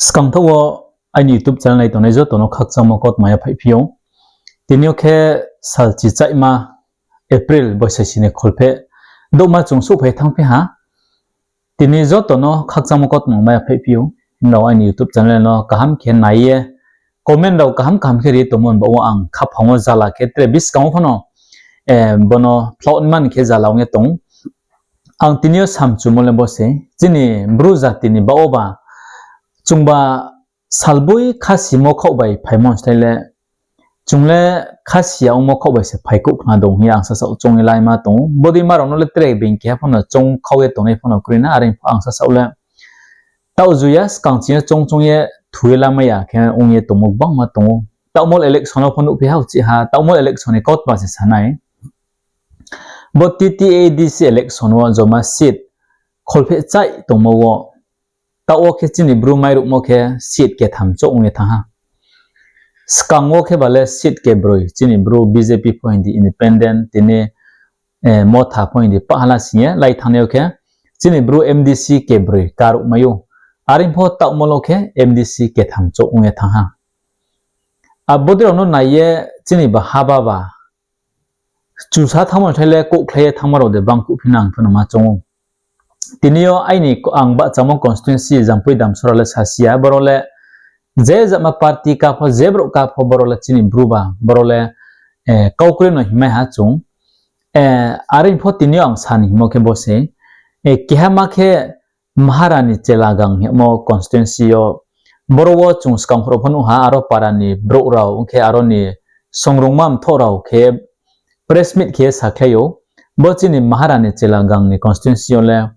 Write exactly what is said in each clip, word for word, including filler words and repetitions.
Skangthaoh wo aini YouTube channel nai tongnai joto no khakchangmo kautma yaphaihphi ou. Tini yo khe salchi chaihma April boisaisi ni kholpheh douhma chung souhphai ye thanngphi ha. Tini joto no khakchangmo kautma ma yaphaihphi ou. Nrao aini YouTube channel no kaham khe nai ye comment rao kaham kaham khe ri tongmo ni baoh wo ang khaphang wo jala khe tre buskang wo phano, eh, bono phlauh man khe jala ong ye tong. Ang tini yo samchumo le bo se, chini Bru jati ni baoh wo ba, chungba salboi khasimo khaoh bai phaimo slái le, chung le khasi ya ongmo khaoh bai se phaikouh khna dong hing ye ang sasaoh choung ye laima tong ou. Bodei ma rao no le tre being keha phano choung khau ye tongnai phano kroi na, are pho ang sasaoh le taoh ju ya, skang ching yo choung choung ye thu ye lamai ya khe ong ye tongmo gbangma tong ou. Taohmol election wo pho nuhphi ha, uchih ha, taohmol election ni kautma se sa nai. Bo TTAADC election wo joma seat kholpheh chaih tongmo wo, taoh wo khe chini Bru mairuhmo khe seat ketham chouh ong ye thanng ha. Skang wo khe ba le seat kebroi, chini Bru BJP pho hing di, independent, tini, eh, Motha pho hing di, pahla sing ye lai thanngnai yo khe chini Bru MDC kebroi karuhmai ou. Are pho taohmol wo khe MDC ketham chouh ong ye thanng ha. Abo dei rao no nai ye chini ba haba ba chusa thanngmo ni thai le kouhkhlai ye thanngma rao de bangkuhphi nang phano ma choung ou. Tini yo aini ang bahchamo constituency Jampui Damsora le sasi ya, boro le je jama party ka pho, je brouh ka pho, boro le chini Bru ba, boro le, eh, kaukroi no hingmai ha chung. Eh, are pho tini yo ang sa ni hingmo khe bo se, eh, keha ma khe Maharani Chelagang hingmo constituency yo, boro wo chung skang rao pho nuh ha, aro para ni brouh rao, ong khe aro ni songrungma mthoh rao khe press meet khe sakhlai ou. Bo chini Maharani Chelagang ni constituency yo le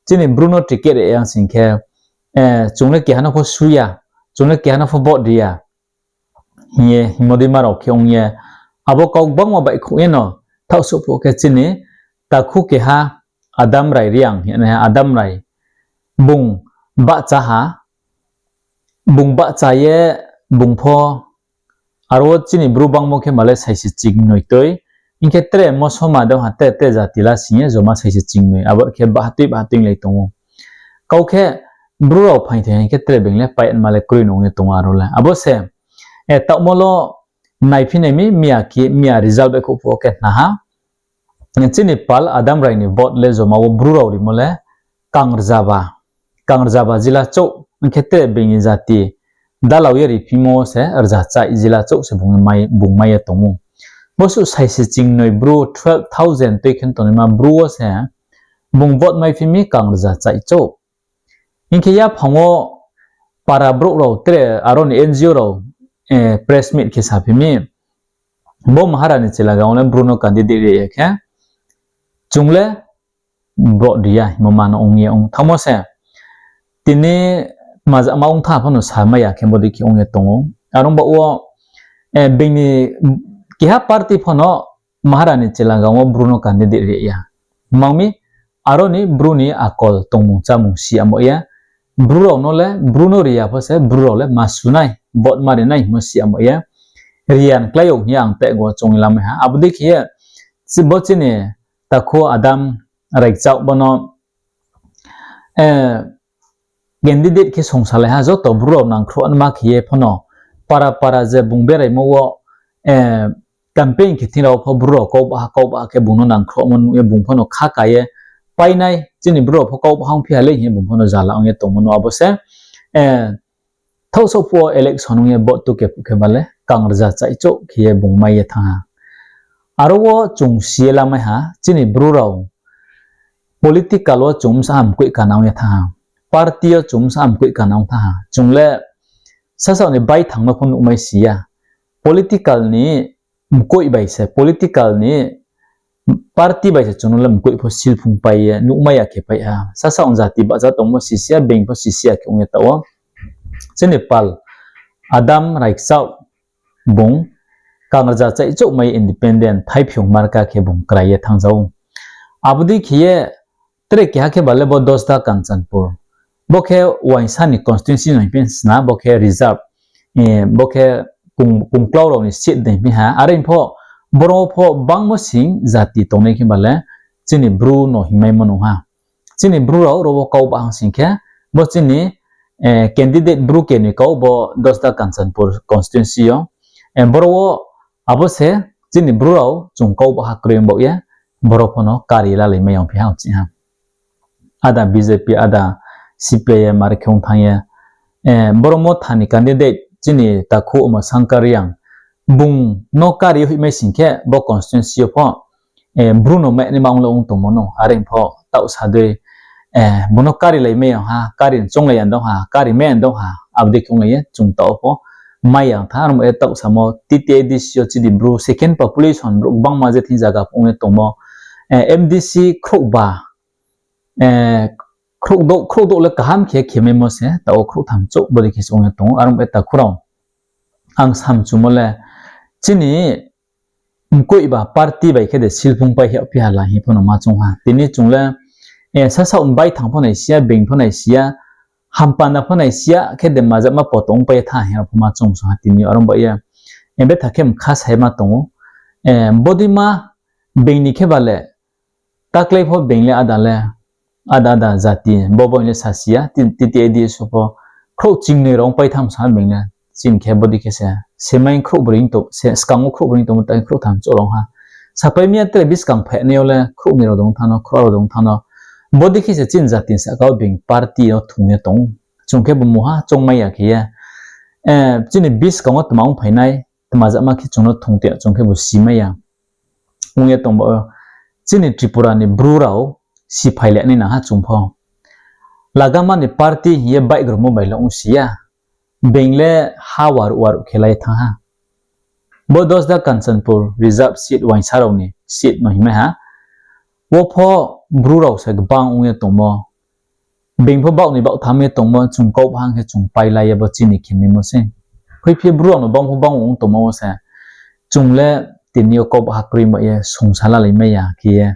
chini Bru no ticket ri yang sing khe, eh, chung le keha no pho su ya, chung le keha no pho vote ri ya hing ye hingmo dei ma rao khe ong ye, abo kau gbangma baihkhouh ye no, thaohsouh phuh khe chini takhu keha Adam Rai Reang hing ye, Adam Rai, bung bahcha ha, bung bahcha ye, bung pho, aro chini Bru bangmo khe ma le saisi chingnoi toi, hing khe tre mosoma de ha, tre tre jati la sing ye joma saisi chingnoi, abo khe bahatui bahatui lai tong ou. Kau khe Bru rao phaingthoi hing khe tre being le pai ma le kroi no ong ye tong ou aro le. Abo se, eh, taohmol wo naiphi nai mi, miya khe, miya result baihkhouh phuh wo khe khna ha. Chini pal Adam Rai ni vote le joma wo Bru rao rimo le kangrza ba, kangrza ba jila chouh, hing khe tre being ni jati dalao ye riphimo se rza chaih jila chouh se bung mai, bung mai ye tong ou. Bosuh saisi chingnoi Bru twelve thousand tui khe tongnaima Bru wo se bung vote maiphi mi kangrza chaih chouh. Hing khe yaphang wo para brouh rao tre aro ni NGO rao, eh, press meet khe saphi mi, bo Maharani Chelagang wo le Bru no candidate ri ya khe, chung le vote ri ya hingmo ma no ong ye ong thanngmo se. Tini tma jama ong thanng phano samai ya khe bodei khe ong ye tong ou. Are ong baoh wo, eh, being ni keha party phano Maharani Chelagang wo Bru no candidate ri ya. Mang mi, aro ni Bru ni akol tongmung chámung si yamo ye. Bru rao no le, Bru no ri ya pho se, Bru rao le ma su nai, vote ma ri nai hingmo si yamo ye. Ri ya klái ou hing ye ang teh go choung ye lamai ha. Abo dei khe ye, bo chini takhu Adam Raikchaoh bo no, eh, candidate khe songsalai ha, joto Bru rao nangkhruh ma khe ye phano para para je bung beraimo wo, eh, campaign khe thing rao pho Bru rao kau baha kau baha khe bung no nangkhruhmo nuh ye bung phano kha ka ye painai, chini Bru rao pho kau baha ongphi ha le hing ye bung phano jala ong ye tongmo no abo se, eh, thaohsouh phuh wo election ong ye vote tu khe phuh khe ba le kangrza chaih chouh khe ye bung mai ye thanng ha. Aro wo chung si ye lamai ha, chini Bru rao political wo chung bsa mkoih kana ong ye thanng ha. Party yo chung bsa mkoih kana ong thanng ha. Chung le sasaoh ni baithang no pho nuhmai si ya. Political ni mkoih bai se, political ni party bai se chung no le mkoih pho silphung pai ye nuhmai ya khe pai ha. Sasaoh jati bahcha tongmo sisi ya, being pho sisi ya khe ong ye taoh wo. Chini pal Adam Raikchaoh bung kangrza chaih chouh mai independent thaiphiong marka khe bung krai ye thanngja ou. Abo dei khe ye tre keha khe ba le bo Dosda Kanchanpur. Bo khe uaingsa ni constituency no hingphi sna, bo khe reserve, eh, bo khe kung-, kungklau rao ni seat de hingphi ha. Are pho, boro pho bangmo sing jati tongnai khe ba le chini Bru no hingmaimo nung ha. Chini Bru rao ro wo kau bahang sing khe, bo chini candidate Bru kenoi kau bo Dosda Kanchanpur constituency yo. Boro wo abo se chini Bru rao chung kau baha kroi baoh ye, boro pho no kari lalai mai ya ongphi ha, chi ha. Ada BJP, ada CPIM are khe ong thanng ye. Boro Motha ni candidate chini takhu Uma Shankar Reang, bung no kari hoihmai sing khe bo constituency yo pho Bru no mai naima ong le ong tongmo no, are pho taoh sa dei, bung no kari lai mai ya ha, kari chounglai ya dong ha, kari mai ya dong ha, abo dei khe onglai ye chung taoh pho mai ya tha, aro mo ye taoh samo TTAADC yo chini Bru second population, Bru gbangma je thing zaga pho ong ye tongmo, MDC khrouhba, khrouhdouh, khrouhdouh le kaham khe khemaimo se, taoh wo khrouhtham chouh bodei khe se ong ye tong ou, aro mo ye takhu rao. Ang samchumo le, chini mkoihba party bai khe de silphung pai hephi ha la hing pho no ma choung ha. Tini chung le, sasaoh baithang pho nai si ya, being pho nai si ya, hampanda pho nai si ya, khe de majama poto ongpai ye tha hing rao pho ma choung song ha tini yo, aro baoh ye. Betha khe mkha sa ye ma tong ou. Bodeima being ni khe ba le, taklai pho being le ada le, ada ada jati, bo bo hing le sa si ya, TTAADC pho, khrouh chingnoi rao ongpai tham sa being le, chini khe bodei khe se, semai khrouh broi tong, skang wo khrouh broi tongmo, tai khrouhtham chouh rao ha. Sapai mi ya tre buskang phainai yo le, khrouhnoi rao dong thanng no, khrouh rao dong thanng no. Bodei khe se chini jati sahka wo being party no thung ye tong ou. Chung khe bo mungha choungmai ya khe ye. Chini buskang wo tma ongphainai, tma jama khe chung no thung te, chung khe bo simai ya. Ong ye tong ba, chini Tripura ni Bru rao siphai le nai nang ha chung pho. Lagama ni party hing ye baihgromo bai le ong si ya. Being le ha waruh waruh khe lai thanng ha. Bo Dosda Kanchanpur reserve seat uaingsa rao ni seat no hingmai ha. Wo pho Bru rao se gbang ong ye tongmo. Being pho baoh ni baoh tham ye tongmo, chung kau bahang khe chung pailai ye bo chini khemaimo se. Khuiphi Bru rao no bang pho bang ong tongmo wo se. Chung le tini yo kau baha kroi mai ye, songsa lalai mai ya khe ye.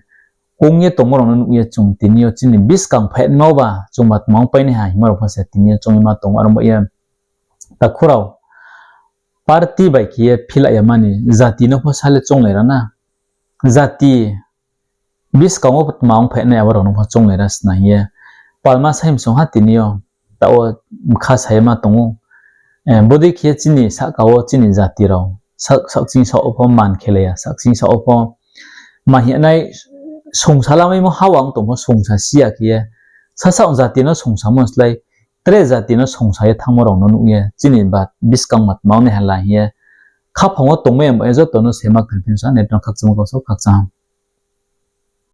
Ong ye tongmo rao no nuh ye chung tini yo chini buskang phainai ma ba, chung ba tma ongpai nai ha hingma rao pho se tini yo choung ye ma tong ou, aro baoh ye. Takhu rao, party bai khe ye philai ya mani, jati no pho sa le chounglai ra na. Jati buskang wo tma ongphainai abo rao no pho chounglai ra sna hing ye. Palma saimsong ha tini yo, taoh wo mkha sa ye ma tong ou. Bodei khe chini sahka wo chini jati rao, saohkching saoh wo pho man khelai ya, saohkching saoh wo pho ma hing nai songsa lamaimo ha wang tong pho songsa si ya khe ye. Sasaoh jati no songsamo slái, tre jati no songsa ye thanngmo rao no nuh ye, chini ba buskang ma tma ong nai ha la hing ye. Khaphang wo tongmai ya ba ye joto no sema khnaphi sa, nai tong khakchangmo kau so khakchang.